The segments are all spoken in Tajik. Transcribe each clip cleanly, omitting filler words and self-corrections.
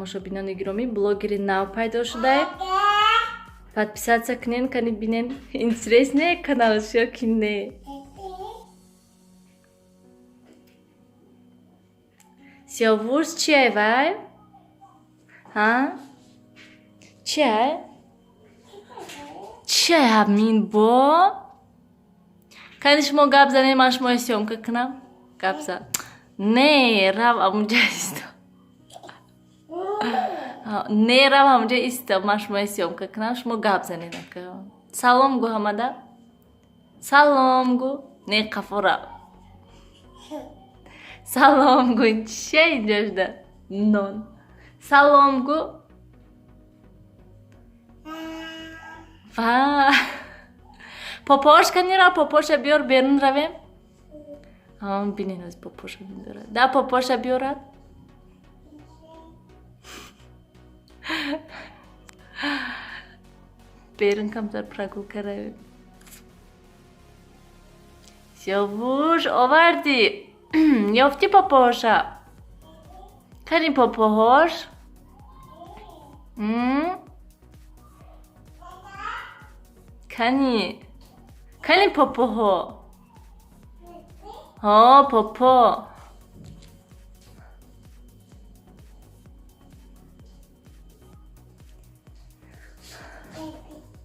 Тамошобинони гиромӣ, блогери нав пайдо шудай. Подписаться кунен, кани бинен, интересне каналш ё ки не. Сиёвуш чиай вай? Ҳа? Чиай? Чиай ҳамин бо? Кани шумо гап занед, ман шуморо съёмка кунам. Гап зан. Не, рав амунҷа исто. Не, рав ҳамунҷа исто, ман шуморо съёмка кунам, шумо гап занед ака. Салом гӯ ҳамада. Салом гӯ. Не, қафо рав. Салом гӯ. Чия инҷо шуда? Нон. Салом гӯ. Ва. Попош кани рав, попоша биёр, берун равем. Бинен, аз попоша мебиёрад. Да, попоша биёрад. Берун камтар прогулка равем. Сиёвуш, овардӣ? Ёфтӣ попоша? Кани попоҳош? Кани? Кани попоҳо? Ҳо, попо.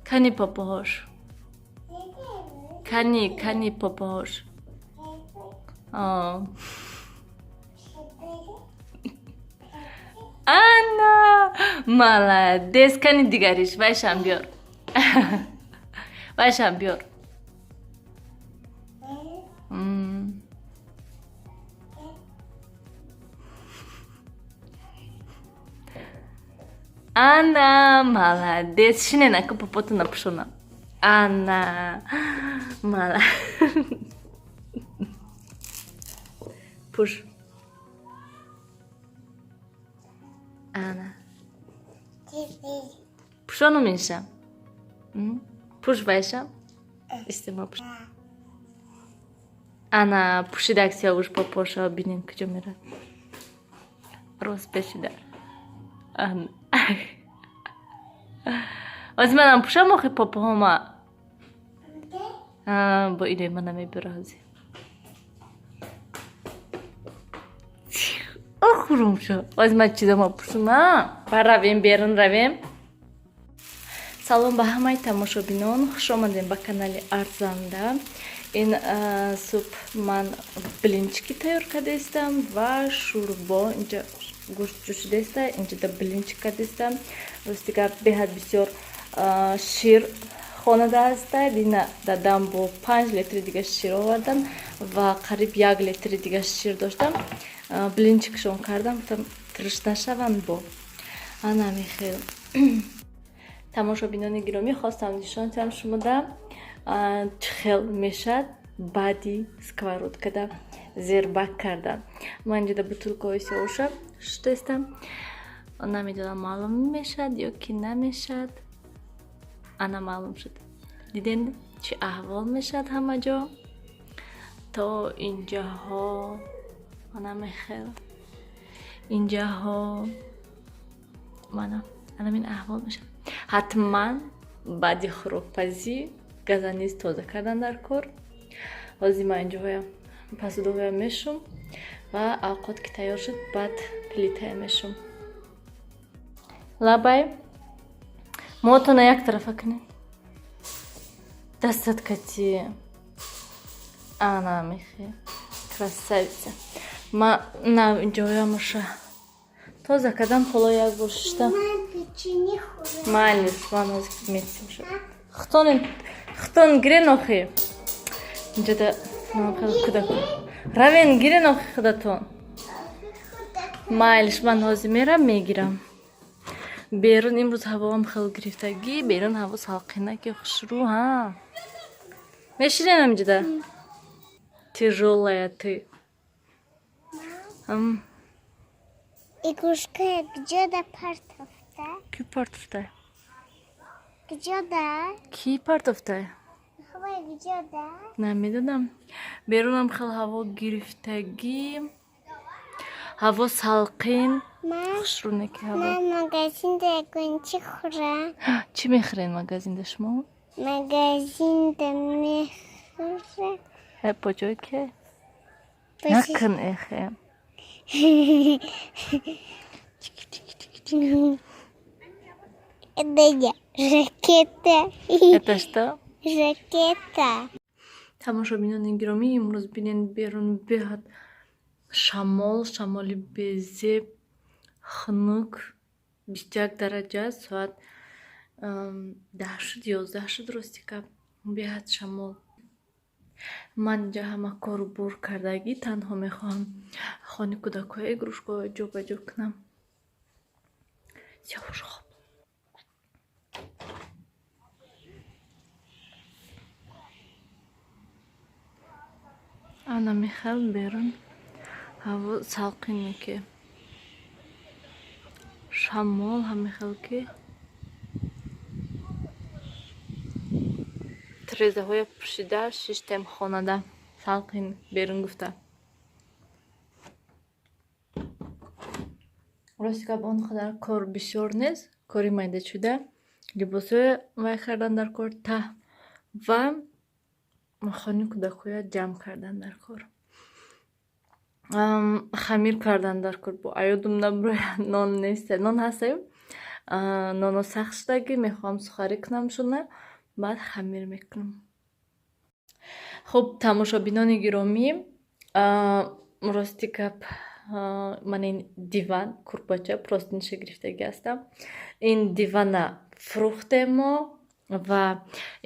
Кани попоҳош? Кани, кани попоҳош? Ана, молодец. Кани дигариш, вайшам биёр. Вайшам биёр. Ана, молодец. Шинен ака, попото напушона. Ана, мала. Пуш. Ана. Пушонум инша. Пуш вайша. Истема пуш. Ана, пушидак Сиёвуш попоша, бинем, куҷо мерад. Рост пешида. Ана. Ҳозир манам пушам охи попоҳома. Бо инои мана мебира ҳозир. Охурум шо. Ҳозир ман чизома пушум, а? Ба равем, берун равем. Салом ба ҳамаи тамошобинон, хуш омадем ба канали Арзанда. Ин субҳ ман блинчики тайёр кардаистам ва шӯрбо. Инҷа гӯшт ҷӯшидаиста, инҷода блинчик кардаистам. Рости гап, беҳад бисёр шир хонада ҳаста. Дина дадам бо 5 литри дига шир овардан ва қариб 1 литри дига шир доштам. Блинчикшон кардам, гуфтам, тирш нашаванд бо. Ана михел. Тамошобинони гиромӣ, хостам нишон диҳам шумода, чӣ хел мешад баъди сковородкада зербак кардан. Ман инҷода бутылкаҳои сиёвуша шудаистам. Намедонам, маълум мешад ё ки намешад. Ана, маълум шуд. Диден, чӣ аҳвол мешад ҳама ҷо? То инҷаҳо, ана мехел. Инҷаҳо мана анамин аҳвол мешад. Ҳатман баъди хӯрокпазӣ газа низ тоза кардан дар кор. Ҳозир ман инҷоҳоям посудоҳоям мешум ва авқот ки тайёр шуд, баъд плитая мешум. Лабай, мотона як тарафа кунед. Дастат кати. Ана мехе. Красавица. Ма на инҷоҳоямаша тоза кардам, ҳоло як бор шишта. Майлиш, ман ҳозир метисем. Хутон, хутон гирен охи. Инҷода кӯдак. Равен, гирен охи худатон. Майлиш, ман ҳозир мерам, мегирам. Берун имрӯз ҳавоам хел гирифтагӣ, берун ҳаво салқинаки хушрӯ, ҳа. Мешинем инҷода. Тяжелая ты. Игрушка куҷода партофта? Ки партофта? Куҷода? Ки партофта? Хабай куҷода? Намедонам. Берунам хел ҳаво гирифтагӣ. Ҳаво салқин. Хушрӯ не ки ҳаво. Ман магазинда ягон чӣ хӯрам. Чӣ мехӯрен магазинда шумо? Магазинда мехӯрам. Э, поҷой ке? Накун, эхе. Это я. Ракета. Это что? Ракета. Тамошобинони гиромӣ, имрӯз бинен, берун беҳад шамол, шамоли безеб, хунук, 21 дараҷа. Соат 10 шуд, 11 шуд, рости гап, беҳад шамол. Ман инҷа ҳама кору бор кардагӣ, танҳо мехоҳам хони кӯдакҳои игрушкаҳои ҷо ба ҷо кунам. Сиёвуш хоб. Ана михел берун ҳаво салқине ки шамол ҳамихел ки тирезаҳоя пӯшида шиштем хонада, салқин берун гуфта. Рости гап, он қадар кор бисёр нест, кори майдачуда, либосҳоя вай кардан дар кор таҳ ва хони кӯдакҳоя ҷамъ кардан дар кор, хамир кардан дар кор. Бо аёдум набурояд, нон нест, нон ҳастаю, ноно сахт шудагӣ, мехоҳам сухарӣ кунам шуна, баъд хамир мекунам. Хуб, тамошобинони гиромӣ, рости гап, ман ин диван, курпача, простыниша гирифтагӣ ҳастам. Ин дивана фурӯхтем мо ва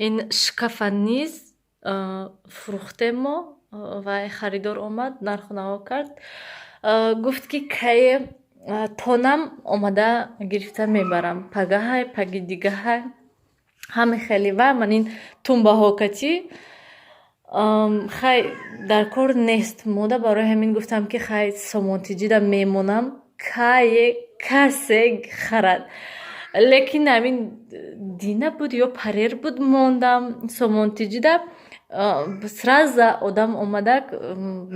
ин шкафа низ фурӯхтем мо ва харидор омад, нарху наво кард, гуфт ки кае тонам омада гирифта мебарам, пагаҳай, паги дигаҳай, ҳаме хеле. Ва ман ин тумбаҳо катӣ хай дар кор нест мода, барои ҳамин гуфтам ки хай сомонтиҷида мемонам, кае касе харад. Лекин ҳамин дина буд ё парер буд, мондам сомонтиҷида, сразу одам омада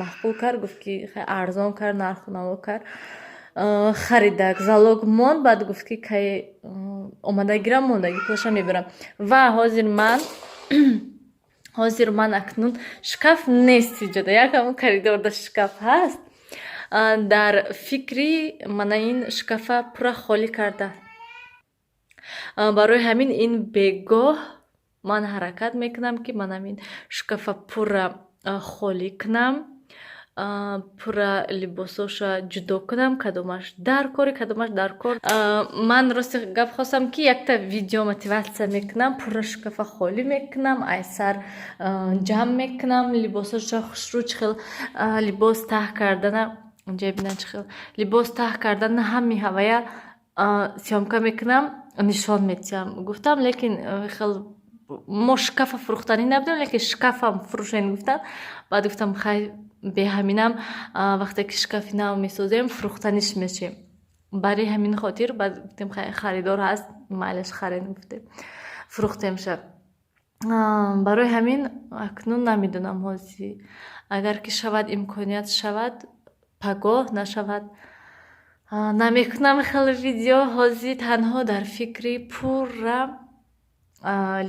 маъқул кард, гуфт ки арзон кард, нарху наво кард, харидак, залог монд. Баъд гуфт ки кай омада гирам, мондагӣ пулаша мебарам. Ва ҳозир ман акнун шкаф нест иҷода, як ҳамон коридорда шкаф ҳаст. Дар фикри мана ин шкафа пурра холӣ карда. Барои ҳамин ин бегоҳ ман ҳаракат мекунам, ки ман ҳамин шкафа пурра холӣ кунам, пурра либосоша ҷудо кунам, кадомаш дар кори, кадомаш дар кор. Ман рости гап хостам, ки якта видео мотиватсия мекунам, пурра шкафа холӣ мекунам, айсар ҷамъ мекунам либосоша, хушрӯ чӣ хел либос таҳ кардана, инҷа бинан, чӣ хел либос таҳ кардана, ҳами ҳавая съёмка мекунам, нишон медиҳам гуфтам. Лекин хел мо шкафа фурӯхтанӣ набудем, лекин шкафам фурӯшен гуфтам. Баъд гуфтам, хай, беҳаминам вақте ки шкафи нав месозем, фурӯхтаниш мешем. Барои ҳамин хотир баъд гуфтем, харидор ҳаст, майлаш, харен гуфтем, фурӯхтемша. Барои ҳамин акнун намедонам, ҳозир агар ки шавад, имконият шавад, пагоҳ, нашавад, намекунам хеле видео. Ҳозир танҳо дар фикри пурра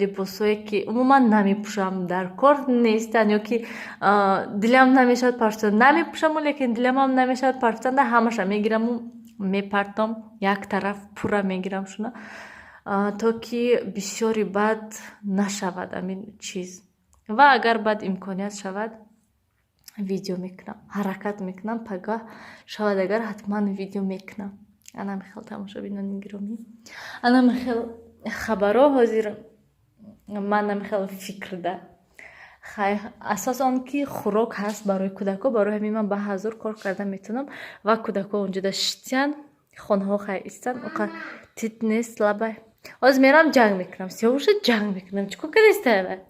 либосҳое ки умуман намепӯшам, дар кор нестанд ё ки дилам намешавад партофтан, намепӯшаму, лекин диламам намешавад партофтанда, ҳамаша мегираму мепартом як тараф, пурра мегирам шуна, то ки бисёри бад нашавад ҳамин чиз. Ва агар баъд имконият шавад, видео мекунам, ҳаракат мекунам, пагаҳ шавад агар, ҳатман видео мекунам. Ана михел, тамошобинони гиромӣ, ана михел хабаро. Ҳозир ман намихел фикрда, хай, асос он ки хӯрок ҳаст барои кӯдакҳо, барои ҳамин ман ба ҳазор кор карда метавонам. Ва кӯдакҳо онҷода шитянд, хонаҳо хай истанд, оқа тит нест. Лабай, ҳозир мерам, ҷанг мекунам, Сиёвуша ҷанг мекунам. Чӣ кор кардистай?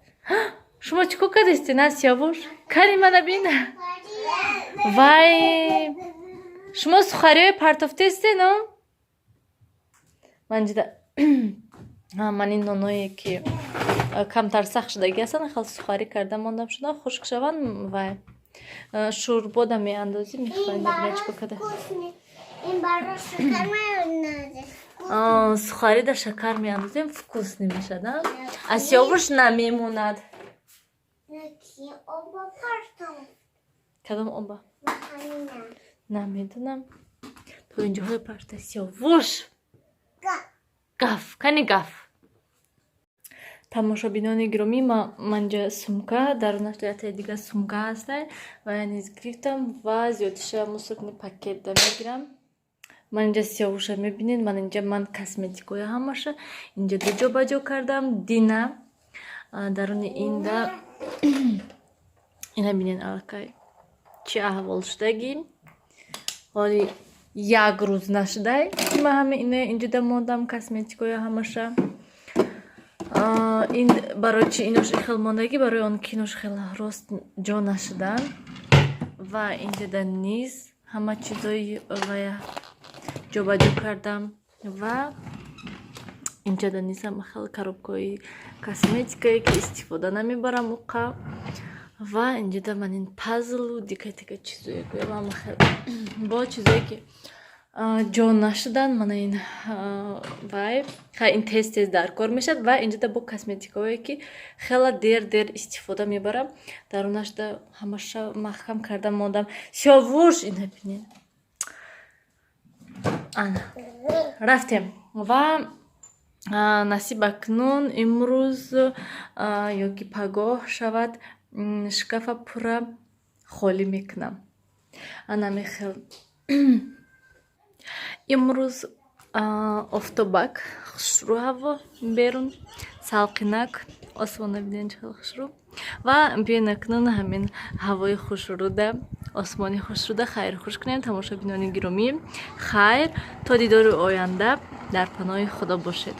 Шумо чӣ кор кардисти, на, Сиёвуш? Кари мана бин. Вай, шумо сухариҳои партофтесте, но ман ҷида ман ин ноное ки камтар сахт шудагӣ ҳастанд, хел сухарӣ карда мондам шуда, хушк шаванд, вай шӯрбода меандозӣ, мехӯрем. Мебинед, чӣ кор карда. Вкусный. Ин баро шакар меандозем. Сухарида шакар меандозем, вкусный мешад. А Сиёвуш намемонад. Ки оба партом. Кадом оба? Ҳамина. Намедонам. То инҷоҳои парта, Сиёвуш. Га. Гаф кани, гаф. Тамошобинони гиромӣ, манҷа сумка, дарунаш ятаи дига сумка ҳастай ва низ гирифтам ва зиёдиша мусорный пакетда мегирам. Ман инҷа, Сиёвуша мебинед, ман инҷа ман косметикоя ҳамаша инҷа ду ба ҷо кардам. Дина даруни инда ина бинед, аллакай чӣ аҳвол шудагӣ. Ҳоли як рӯз нашудай, ки ман ҳама ино инҷода мондам, косметикоя ҳамаша. Ин барои чи инош хел мондагӣ? Барои он ки инош хеле рост ҷо нашудан. Ва инҷода низ ҳама чизои вая ҷобаҷо кардам ва инҷода низ ҳама хел коробкаҳои косметикае, ки истифода намебарам уқа. Ва инҷода ман ин пазлу дига дига чизое гӯям, ҳама хел бо чизое, ки ҷо нашудан. Мана ин вай ин тез тез дар кор мешавад. Ва инҷода бо косметикаҳое, ки хела дер дер истифода мебарам, дарунашда ҳамаша маҳкам карда мондам. Сиёвуш, ина бинед. Ана рафтем ва насиб акнун имрӯз ё ки пагоҳ шавад, шкафа пурра холӣ мекунам. Ана мехел имрӯз офтобак, хушрӯ ҳаво, берун салқинак, осмона бинед, чӣ хел хушрӯ. Ва биёед, акнун ҳамин ҳавои хушрӯда, осмони хушрӯда хайру хуш кунем. Тамошобинони гиромӣ, хайр, то дидори оянда, дар паноҳи Худо бошед.